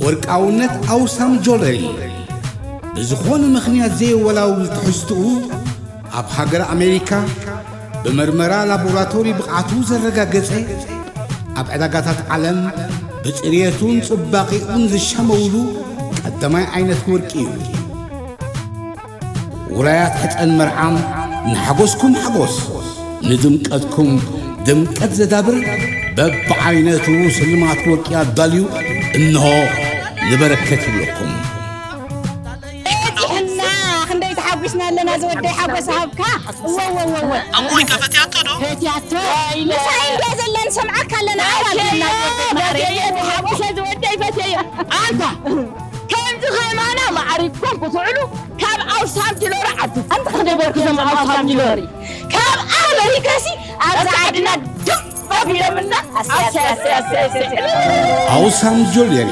ወርቃውነት ኣውሳም ጆለሪ ብዝኾነ ምኽንያት ዘየወላውል ትሕዝትኡ ኣብ ሃገር ኣሜሪካ ብመርመራ ላቦራቶሪ ብቕዓቱ ዘረጋገጸ፣ ኣብ ዕዳጋታት ዓለም ብጽርየቱን ጽባቐኡን ዝሻመውሉ ቀዳማይ ዓይነት ወርቂ እዩ። ውራያት ሕጸን መርዓም ንሓጎስኩም ሓጎስ፣ ንድምቀትኩም ድምቀት ዘዳብር በብዓይነቱ ስልማት ወርቂ ኣዳልዩ እንሆ ንበረከት ይብለኩም። በጺሕና፣ ክንደይ ተሓጒስና ኣለና ዝወደይ፣ ሓጎስ ሃብካ። እወ፣ እወ፣ እወ፣ እወ። ኣሞይ ከፈትያቶ ዶ? ፈትያቶ። ምሳይ እንድያ ዘላ ንሰምዓካ ኣለና፣ ኣዋልድና ዝወደይ ማዕረ። ፈትየዮ፣ ተሓጒሰ ዝወደይ፣ ፈትየዮ። ኣንታ፣ ከምዚ ከማና ማዕሪግኩም ክትውዕሉ ካብ ኣውሳም ጅሎሪ ዓዱ። ኣንታ ክንደይ በርኩ ዘም ኣውሳም ጅሎሪ። ካብ ኣመሪካሲ ኣብዛ ዓድና ድም ኣቢሎምና። ኣሰይ፣ ኣሰይ፣ ኣሰይ፣ ኣሰይ፣ ኣሰይ። ኣውሳም ጆለሪ።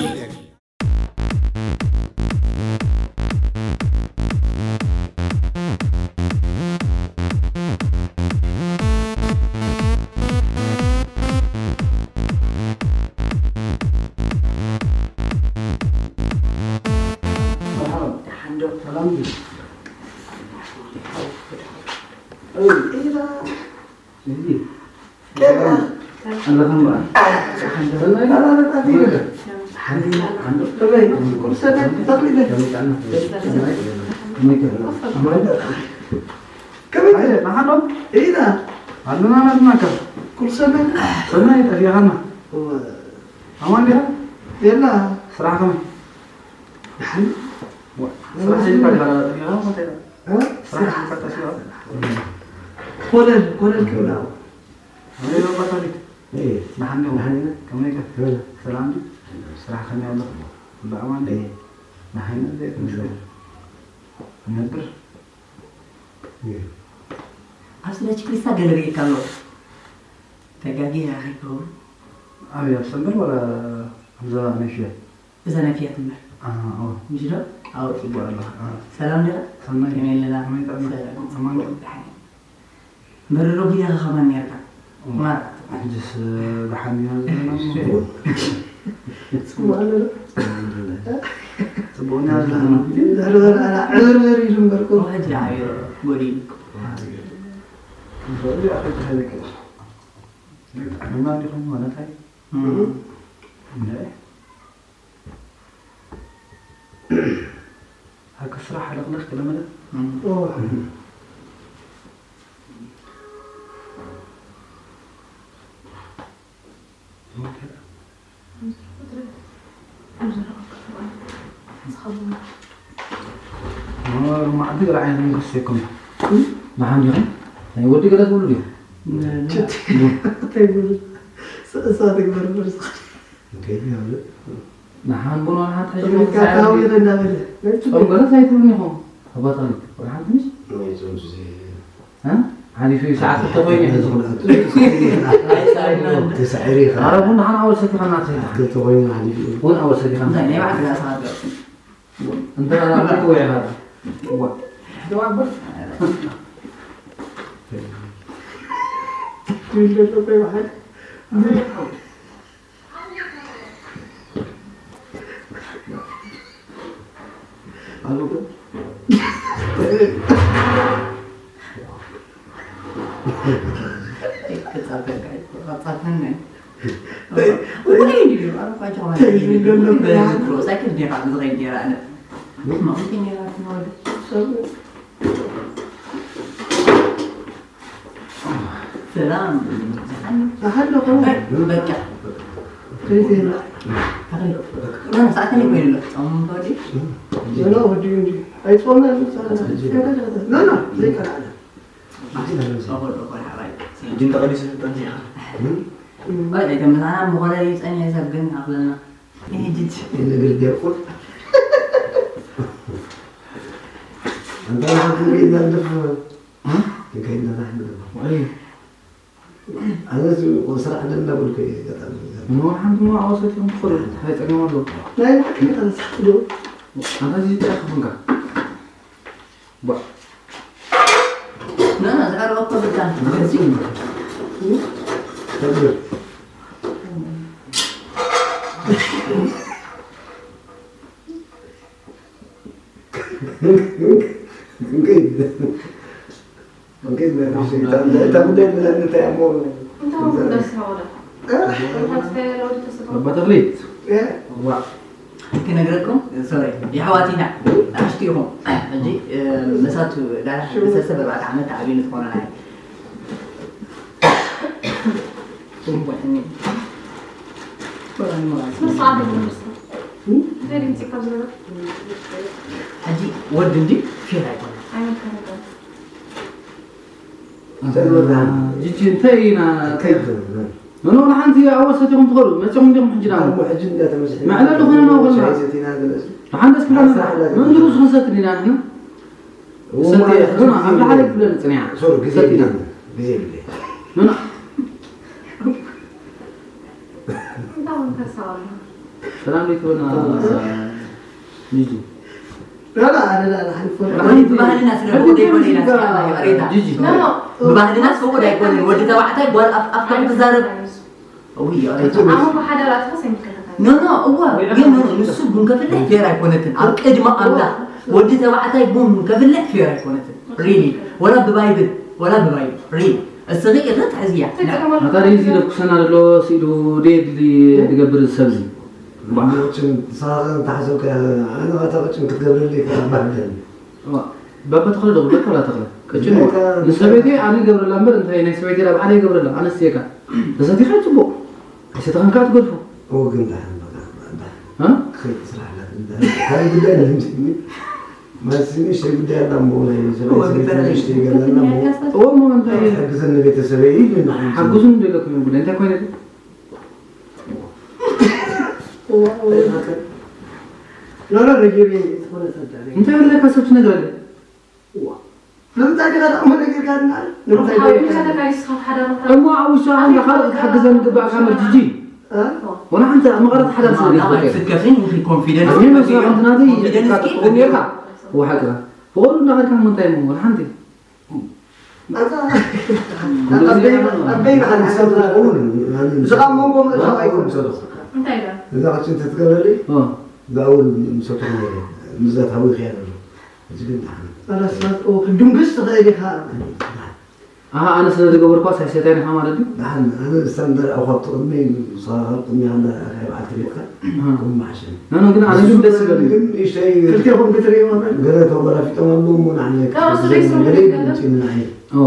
ኣማን ዲኻ? የላ። ስራሕ ከመይ? ደሓን። ስራሕ ሂብካ ዲኻ ጠፊእኻ? እ? ስራሕ ሂብካ ጠፊእኻ? ኮለል፣ ኮለል ክብል። ኣይ፣ ባባ ታሪክ። እይ። ደሓን ዲኹም? ደሓን ኢና። ከመይ ከ? ደህና። ሰላም ድዩ? ስራሕ ከመይ ኣሎ? ኩሉ ኣማን ድዩ? እይ። ደሓን ኢና፣ ዘይትመስገን። እይ። ነብር። እይ። ኣብ ስለች ክሪስታ ገለ ርኢካ ኣለኹ። ተጋጊኻ ከይከውን። ኣበይ፣ ኣብ ሰንበል ዋላ ኣብዛ ናይ ፍያት? እዛ ናይ ፍያት እምበር። አ፣ ኦ። ምሽ ዶ? ኣዎ። ጽቡቕ ኣለኻ። አ። ሰላም ዲኻ? ሰናይ። ከመይ ኣለና? ከመይ ጥዕና? ሰላም። ኣማን ዶ? ደሓን። እምበር ዶ ጊዳኻ ከማን ኔርካ? ኦ። ማራ። ሕጅስ ደሓን ዲና ዘለና? ጽቡቕ ኣለና። ጽቡቕ ኢና ዘለና። ግን ድሕሪ በላ ዕብርብር ኢሉ እምበር እኮ። ኦ፣ ሕጂ ዓብዩ ጎዲሉ። ንኽእል ዲኣ ከይተሃለከ። ጥዕና እንዲኹም ማለት ኣይ? እም። እንደ ኣይ? ሃከ ስራሕ ሕልኽልኽ ክለመደ? እም። ኦ። ሎማዓንቲ ገለ ዓይነት መንግስቲ ይኮን። ደሓን ዲኹም? ናይ ወዲ ገለ ትብሉ ዲኹም? ችት። እንታይ ይብሉ? ስ-፣ እሳ ትግበር እምበር ዝኸ-፣ እንታይ ይብሉ? ደሓን ቡን ዋላ ሓንቲ ሕጂ ትብልካ ሞት ታዊ ሳይሆን እንዳበለ። ጾም ገለ ሳይትብሉኒ ኢኹም። ኣባታዊ፣ ወላ ሓንቲ ምሽ? ናይ ጾም ዙዜ። እ? ሓሊፉ እዩ፣ ሰዓት ክልተ ኮይኑ እዩ። ተሳዒሩ ኢኻ። ኧረ ቡን ደሓን ኣወል ሰቲኻ እናተ። ክልተ ኮይኑ ሓሊፉ እዩ። ቡን ኣወል ሰቲኻ እንታይ ናይ ባዕልኻ ሰዓት ገርኩ። እንተ ኣርባዕተ ወይ ሓደ። ዋ። ደዋበር። ትብል ዘሎ ቆይ፣ ብሓደ። ሰላም። ደሓን ዶ? በቃ። ከመይ ትህላ? ኣኸለ። ኖ፣ ሰዓት ከመይ ኮይኑ ኣሎ? ጾም ተወዲ? ኖ፣ ኖ፣ ወዲ እንጂ። ኣይጾምን። ኖ፣ ኖ፣ ዘይቀላዕለ። ኣኸለ፣ ኣኸለ፣ ሓራይ። ሕጂ እንተቐዲሱ ጠንሲኻ። እም? ባይ፣ ኣይተምሳና፣ ምኾነ ይጸንየ ሰብ ግን ኣኽለና። ይሄ ጅጅ። ይነግር ዲያቆን። ኣንተ ራስህ ግን እንዳለፍ። እም? ከይዳ ታሕምድ። ወይ። ኣነስ ስራሕ ደላ ብልኩ እየ ገጣሚ። ንወርሓን ድማ ኣወሰድኩም ትኽእሉ፣ እንታይ ጸገም ኣለዎ? ናይ ብሓቂ ተነሳሕ ዶ? ኣንታ እዚ ጥራሕ ክንካ። ቧ። ና፣ ና፣ ዝቐረበ እኮ ብልካ። ተግብር። እንታይ ጉዳይ ኣለና እንታይ እሞ? እንታይ ኾንኩም ደስ ይበለካ? እ? እንታይ ወዲ ተስፋ? ኣባ ተኽሊት። እ? ዋ። ክነግረኩም፣ ሶሪ፣ የሕዋት ኢና፣ ንኣሽቱ ኢኹም። ሕጂ፣ እ፣ መሳቱ ዳርያ ሽሙ። ሰለስተ ብኣርባዕተ ዓመት ዓብዩ ንትኾኑ ናይ ስነ ስርዓት ይኹን። እንታይ ድምፂ ካብ ዝነበረ? ሕጂ ወዲ እንዲ ፌር ኣይኮነን። ኣይመከረካን። ጅጂ፣ እንታይ ኢና? እንታይ ይብሉ? ኖ፣ ኖ፣ ንሓንቲ ኣወሰት ኢኹም ትኸዱ፣ መፂኹም ዲኹም ሕጂ ዳሞ? ሕጂ እንዳተመዝሐ መዕለሊ ኾነና ወላ። ሻሂ ሰቲና ዝመስል። ንሓንቲ እስኪ ሓሳብ ሓላ መንድሩ ዝኽሰት ዲና ንሕና? እሞ ሰቲ-፣ ማለት ኖ፣ ኖ፣ ኣብ ላዕሊ ክብለን ጽኒዓ። ሶሪ፣ ግዜ ሰቲ የብለይን፣ ግዜ የብለይን። ኖ፣ ኖ። ሰላም ዲዩ ትብልና? ጂጂ። ላ፣ ላ፣ ላ፣ ላ፣ ላ፣ ሓሊፎ። ብባህልና ስለ ፍቑድ ኣይኮነ ኢና፣ እስኪ፣ ይቕሬታ። ጂጂ። ኖ፣ ኖ። ብባህልና ፍቑድ ኣይኮነን። ወዲ ተባዕታይ ጓል ኣፍ-፣ ኣፍካ ክትዛረብ። ውይ፣ ይቕሬታ። ኣብ መንጎ ሓዳር ኣትፈስ ኣይምልከተካን። ኖ፣ ኖ፣ እዋ፣ ግን ኖ፣ ኖ፣ ንሱ ቡን ከፍልሕ ፌር ኣይኮነትን። ኣብ ቅድሚ ኣምላኽ ወዲ ተባዕታይ ቡን ከፍልሕ ፌር ኣይኮነትን። ሪሊ። ወላ ብባይብል፣ ወላ ብባይብል። ሪሊ። እስኺ ኢኺ ትሕዝያ። እንታይ ጸገም ኣሎ? ኣታ ሪዚ ለኩሰና ዘሎ ስኢሉ ደየድሊ ዝገብር ሰብዚ። ቅጭን ንስኻ ተሓሰብካ፣ ኣነ ኸታ ቅጭን ክትገብረለይ ከኣ ባህደን። እዋ፣ ባባ ተኽለ ዶ ክብለካ ወላ ተኽለ? ቅጭን እዋ። ንሰበይተይ ኣነ ይገብረላ እምበር፣ እንታይ ናይ ሰበይተይ ላብ ኣነ ይገብረላ? ኣነስ እየ እካ። ተሰቲኻ ጽቡቕ። ኣይሰተኸን ከኣ ትገድፎ። እዎ፣ ግን ደሓን በቃ፣ ደሓን። እ? ክኸይድ ስራሕ ኣላ፣ ግን ደሓን። ካልእ ጉዳይ የለን፣ ጅግኒ። ማለት ንእሽተይ ጉዳይ ኣላ እሞ፣ ናይ ሰበይተይ እዎ፣ ግን ንእሽተይ ገለ ኣላ እሞ። እዎ፣ እሞ እንታይ? ትሕግዘኒ ቤተሰበይ ኢሉ ንዓይ ሓግዙ እንደለኩም ጉዳይ እንታይ ኮይነ? ኖ፣ ኖ፣ ነጊረኒ፣ ዝኾነ ተዳለየ። እንታይ ኣለካ ሰብ ትነግረለይ? እዋ። ንምንታይ ዲኻ ደኣ እሞ ነጊርካና? ንምንታይ ሓቢርካ ዲኻ? ተጋይስካ ሓዳርካ እሞ ኣብ ውሽጢ ኣንዳ ካልእ ክትሕግዘኒ ግባእካ እምበር ጂጂ። እ? ወላ ሓንቲ ኣብ መቐረት ሓዳር ስለ ዘይትፈልጥ እያ። ኣይትስከፍን፣ ኢኺ ኮንፊደንስ ኣዝዩ መስዋዕቲ ናተይ ኮንፊደንስ ኢልካ ኪ ትኸውን ኔርካ። እዋ ሓቅኻ። ብቐሉ እንዳኸድካ እሞ እንታይ እሞ ወላ ሓንቲ? ኣታ፣ ኣበይ፣ ኣበይ ንሓድግ ሰብ ትኸውን? እዚ ካብ መንጎ ምእታው ኣይኮነን። እንታይ ኢላ? እዛ ቅጭን ተትገበለይ፣ እ። እዛ እውን ምሰተኹ ነይረ። ምስዛ ተሃዊኽያ ዘሎ። እዚ ግን ደሓን። ኣረ፣ ሰባት፣ ኦ፣ ክትድንግስ ትኽእል ኢኻ። ኣሃ፣ ኣነ ስለ ዝገበርኳ ሳይሰታይን ኢኻ ማለት ድዩ? ደሓን፣ ኣነ ስታንዳርድ ኣብ ካብ ቅድመይ፣ ንስኻ ካብ ቅድመይ ሃላ ኣካይ በዓልቲ ቤትካ፣ ኣሃ። ከምኡ መሓሸኒ። ኖ፣ ኖ፣ ግን ኣነ ግን ደስ ይብለኒ። ግን እሸይ ክልቴኹም ክትርእይዎ ማለት? ገለ ተጎላፊጦም ኣለዉ እሞ ንዓና ካብ ሱደይ ክትሕግዘኒ፣ ስሙ ገለ ይብለኒ። ይምፅእኒ ንዓይ። ኦ።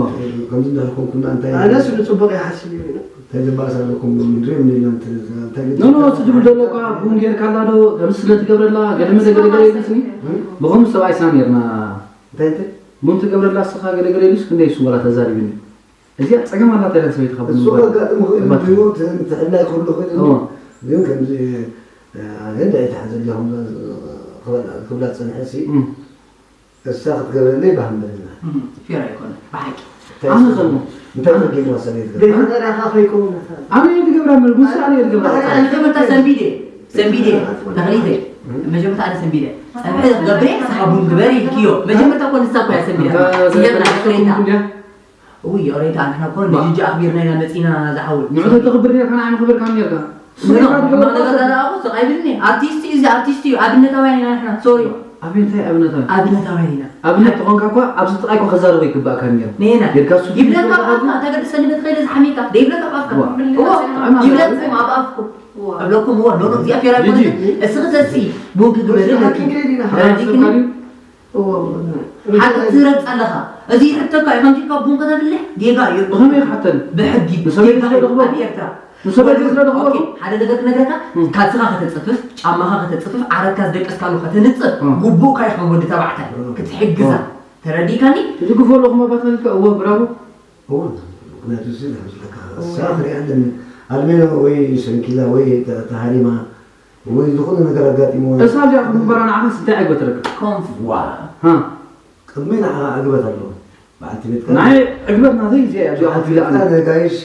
ከምዚ እንዳልኩም ከኣ እንታይ ኣነስ ንፅቡቕ ይሓስብ እዩ። እንታይ ዝባእስ ኣለኩም? ንሪኦም ኔና እንተ-፣ እንታይ ኖ፣ ኖ፣ እቲ ዝብል ዘሎ እኳ ቡን ጌርካላ ዶ? ከምዚ ስለ ትገብረላ፣ ገለ መለ ገለ ገለ ኢሉስኒ። እም? ብኸምዚ ሰብኣይ ስና ኔርና። እንታይ፣ እንታይ? ቡን ትገብረላ እስኻ ገለ ገለ ኢሉስ ክንደይ እሱ ወላ ተዛሪብኒ። እዚኣ ጸገም ኣላታ ኢላ ሰበይትኻ ቡን እሱ ምግባር። ከጋጥም ይኽእል እዩ፣ እባክህ። እንትን ትሕላይ ክህሉ ይኽእል እዩ። እዎ። ግን ከምዚ፣ እ፣ ኣነ እንታይ ተሓዘ ኣለኹም ክብላ፣ ክብላ ዝጸንሐ ሲ፣ እም። እሳ ክትገብረለይ ባህም በልና። እም፣ ፌር ኣይኮነን፣ ብሓቂ። እንታይ ኣነ ጽቡቕ? ከሞ፣ እንታይ ኣነ ጸጊምዋ ሰበይትካ? ዘይፈጠራኻ ከይከውን። ኣነ እየ ዝገብራ እምበር፣ ንሱ ኣነ እየ ዝገብራ። ኣነ መጀመርታ ሰንቢደ፣ ሰንቢደ፣ ተኽሊተይ። እም። መጀመርታ ኣነ ሰንቢደ። ጸብሒ ክገብር እየ፣ ንስኻ ቡን ግበር ኢልክዮ። መጀመርታ እኮ ንሳ እኮ እያ ሰንቢዳ። ኣንታ ስየር ናይ ዘይ-፣ ፍሬታ። እንድያ? ውይ፣ ይቕሬታ፣ ንሕና እኮ ባ- ንጅጂ ኣኽቢርና ኢና መጺና ዝሓወይ። ንዑ ተተኽብር ኔርካ፣ ንዓይ ምኽበርካን ኔርካ። ኖ፣ ኖ፣ ስሜት ኣድገ-፣ ሕማቕ ነገር ዘረኣኹ ስቕ ኣይብልኒ። ኣርቲስት እዩ፣ እዚ ኣርቲስት እዩ። ኣብነታውያን ኢና ንሕና። ሶሪ። ኣብ እንታይ ኣብነታዊ? ኣብነታውያን ኢና። ኣብነት ተኾንካ እኳ ኣብዚ ጥቓይ እኳ ክዛረቦ ይግባእካ ነይሩ። ንሕና። ጌርካ እሱ ይብለካ ዝዛረብ ብኣፍካ፣ ተገድሰኒ በትኸይደ ዝሓሜካ። ደይብለካ ብኣፍካ። ዋ። እዎ፣ ጥዕና ይብለኩም ኣለዎ። ኣብ ኣፍኩም። እዋ። እብለኩም፣ እዎ፣ ኖ፣ ኖ፣ እዚኣ ፌር ኣይኮነትን። ጂጂ። እስኺ ተሲ፣ ቡን ክግበርለኪ። ሓኪም ከይድ ኢና። ተረዲእክኒ? ሓሳብካ ድዩ? እዎ፣ ሓቂ ትረግጽ ኣለኻ። እዚ ይሕተካ እዩ። ከምዚ ካብ ቡን ከተፍልሕ ጌጋ እዩ። ብኸመይ ክሓተኒ? ብሕጊ ንሰበይቲ ጌጋ ስለ እዩ። ዘኽብር? ኣብ ኤርትራ። ንሰበይቲ ስለ ዘኽብር? ኦኬ፣ ሓደ ነገር ክነግረካ፣ እም። ካልስኻ ከተጽፍፍ፣ ጫማኻ ከተጽፍፍ፣ ዓራትካ ዝደቀስካሉ ከተንጽፍ፣ እም። ግቡእካ እዩ ከም ወዲ ተባዕታይ እም። ክትሕግዛ። እም። ተረዲእካኒ? ትድግፎ ኣለኹም ኣባታትካ? እወ፣ ብራቮ። እወ፣ ምኽንያቱ እዚ ዝሕዝለካ፣ እወ። እሳ ክሪኣ ኣለኒ። ኣልሜኖ ወይ ሰንኪላ ወይ ተ-፣ ተሃሪማ ወይ ዝኾነ ነገር ኣጋጢምዋ። እሳ እዚኣ ክምግባራ ንዓኻስ እንታይ ዕግበት ረካ? ኮንፍ-፣ ዋ። ሃ። ቅድመይ ንዓኻ ዕግበት ኣለዎ። በዓልቲ ቤትካ ንዓይ ዕግበት ናተይ እዚኣ እያ፣ እዚኣ በዓልቲ ክትብላ ቤትካ ኣነ። ነጋይሽ፣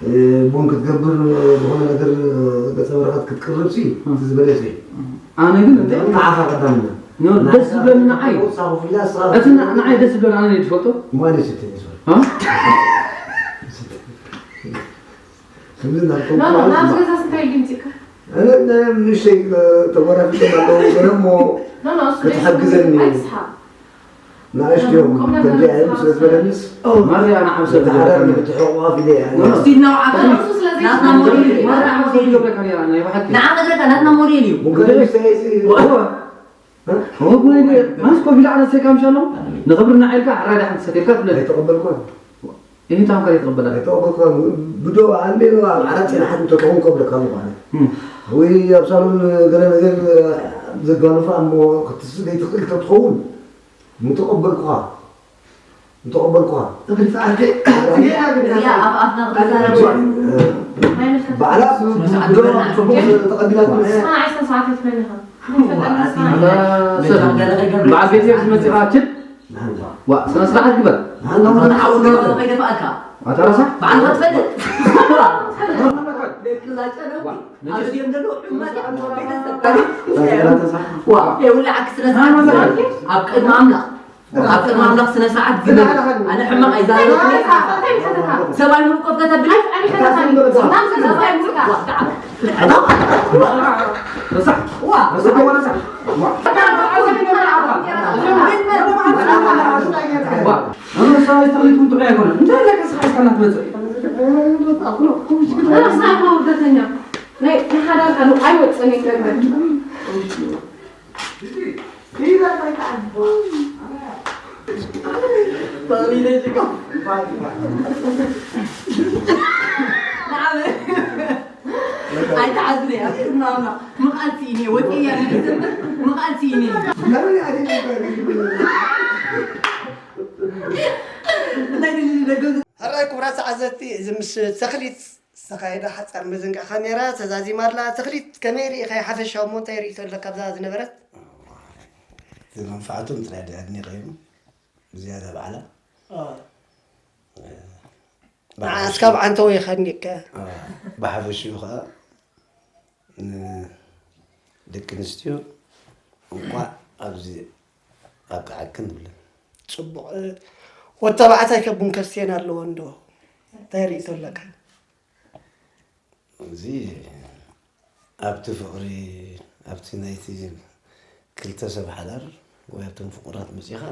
እ፣ ቡን ክትገብር፣ ዝኾነ ነገር፣ እ፣ ገጸ በረኸት ክትቅርብ ሲ፣ ሃ። እቲ ዝበለጸ እዩ። ኣነ ግን እንታይ ንዓኻ ቀዳምነት። ኖ፣ ደስ ዝብለኒ ንዓይ። ንዓኻ ውሳኹ ፍላ ስራ እቲ ን-፣ ንዓይ ደስ ዝብለኒ ኣነ እየ ዝፈልጦ። ማን እዩ ስትኒ ሶሪ? ሃ? ከምዚ እናልኩም ኖ፣ ኖ፣ ማለት ናብዚ ነው። ገዛስ እንታይ ድምፂ ከ? ኣነ፣ ኣነ ንእሽተይ፣ እ፣ ተጎናፊቶም ኣለዉ፣ ገለ እሞ ኖ፣ ኖ፣ እሱ ክትሓግዘኒ። ደስ ዝብለኒ ኣይትስሓቅ። ንኣሽቱ እዮም። ከምዚ ዓይነት ስለ ዝበለንስ ማርያ፣ ንዓም ሰብ ተሓዳር ምትሕቑቓፍ ኢለ እየ። ወሲድና ኣብ ናትና ሞዴል እዩ። ማርያ፣ ንዓም ሰብ ይገብረካ ነይራ፣ ናይ ብሓቂ። ንዓ ነግረካ፣ ናትና ሞዴል እዩ። ሙገሪ ሰይሲ ወ-፣ ወ-፣ ወ-፣ ወ-፣ ማንስ ኮፍ ኢላ ኣነሰይካ ምሻ ኣለኹ? ንኽብርና ኢልካ ዓራዳ ሓንቲ ሰቲልካ ትብለኒ። ኣይተቐበልኳን። ይሄ ታንከር ይተቐበላል። ኣይተቐበልኳን። ብዶ ኣልሜ ነው ዓራት ጽናሓት እንተትኸውን ከብለካ ኣለኹ ኣነ። እም። ወይ ኣብ ሳሎን ገለ ነገር ዘጋንፋ እሞ ክትስደይ ትኽእል ተትኸውን ምተቐበልኩኻ። ምተቐበልኩኻ። እግሪ ሰዓት እያ ኣብ ኣፍና ክትዛረብ። ባዕላ ስነ ስርዓት ዶ ግበርና። ጽቡቕ ተቐቢላትኩም። ንስኻ ዓሰርተ ሰዓት ኣይትመኒኻ። ንፈልጠና ንስኻ። ኣላ ሰብ በዓል ቤት እየ ዝመጽእ ኢኻ ትብል? ዋ፣ ስነ ስርዓት ግበር። ንሓውና ከይደፍኣካ። ኣታ ረሳሕ? ባዕልኻ ትፈልጥ። ደቂ ላጨ ነው። ኣብዚ እዮም ዘለዉ ሕመት ቤተሰብ። ዋ፣ የውላዕክ ስነ ስርዓት ግበር። ኣብ ቅድሚ ኣምላኽ። ኣብ ቅድሚ ኣምላኽ ስነ ስርዓት ግበር። ኣነ ሕማቕ ኣይዛረብን። ሰብኣይ ሙሉእ ኮፍ ከተብል። ሰብኣይ ሙሉእ። ዋ። ኣነ ሰብኣይ ተኽሊት እውን ጥዑይ ኣይኮነን። እንታይ ኢለ ከስሓስካ እናትመጽእ? ራስና ውርደተኛ። ናይ፣ ናይ ሓዳርካ ዶ ኣይወጽእን እዩ ነገር። ኣይትሓዝኒ፣ ኣብ ቅድሚ ኣምላኽ ምቓል ስኢነ፣ ወፂአ እያ ዝብል ዘንበር፣ ምቓል ስኢነ። እንታይ ድልድል ደገ ሕራይ ክቡራት ተዓዘብቲ፣ እዚ ምስ ተኽሊት ዝተኻየደ ሓጻር ምዝንጋዕ ካሜራ ተዛዚማ ኣላ። ተኽሊት፣ ከመይ ርኢኻዮ ሓፈሻዊ እሞ እንታይ ርእይቶ ኣለካ ኣብዛ ዝነበረት? እቲ መንፍዓቶም ጥራይ ድኣ ኣድኒቐዮም፣ ብዝያዳ ባዕላ። ኣዎ። ንዓ እስካብ ዓንተወ ይኸኒካ። ኣዎ። ብሓፈሽኡ ኸኣ ንደቂ ኣንስትዮ እንቋዕ ኣብዚ ኣብቅዓክን ንብለን። ጽቡቕ። እ፣ ወዲ ተባዕታይ ከ ቡን ከስትየን ኣለዎ እንዶ? እንታይ ርእይቶ ኣለካ? እዚ ኣብቲ ፍቕሪ፣ ኣብቲ ናይቲ ክልተ ሰብ ሓዳር ወይ ኣብቶም ፍቑራት መጺኻ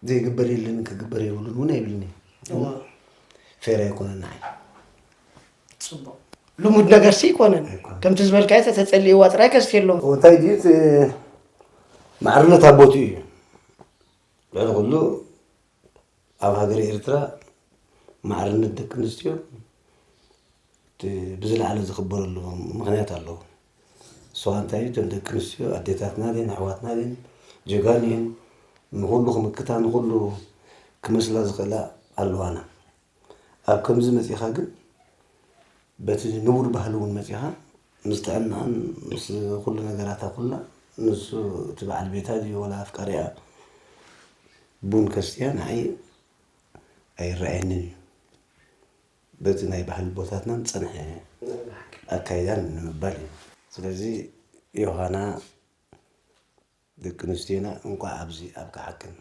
ዘይግበር የለን፣ ክግበር የብሉን እውን ኣይብልኒ። እዋ። ፌር ኣይኮነን ንዓይ። ጽቡቕ። ልሙድ ነገርሲ ኣይኮነን። ኣይኮነን። ከምቲ ዝበልካዮ ተተጸሊእዋ ጥራይ ከስቲ ኣለዎ። እንታይ ድዩ እቲ ማዕርነት ኣብ ቦትኡ እዩ። ልዕሊ ኩሉ ኣብ ሃገረ ኤርትራ ማዕርነት ደቂ ኣንስትዮ እቲ ብዝለዓለ ዝኽበረሉ ምኽንያት ኣለዎ። እሱ ኸኣ እንታይ እዩ? እተን ደቂ ኣንስትዮ ኣዴታትና ድየን፣ ኣሕዋትና ድየን፣ ጀጋኑ እየን። ንኹሉ ክምክታ፣ ንኹሉ ክመስላ ዝኽእላ ኣለዋና። ኣብ ከምዚ መጺኻ ግን በቲ ንቡር ባህሊ እውን መጺኻ ምስ ጥዕናኣን ምስ ኩሉ ነገራታ ኩላ ንሱ እቲ በዓል ቤታ ድዩ ወላ ኣፍቃሪኣ ቡን ከስትያ ንዓይ ኣይረኣየንን እዩ። በቲ ናይ ባህሊ ቦታትናን ዝጸንሐ ኣካይዳን ንምባል እዩ። ስለዚ ዮሃና ደቂ ኣንስትዮና እንቋዕ ኣብዚ ኣብቅዓክን።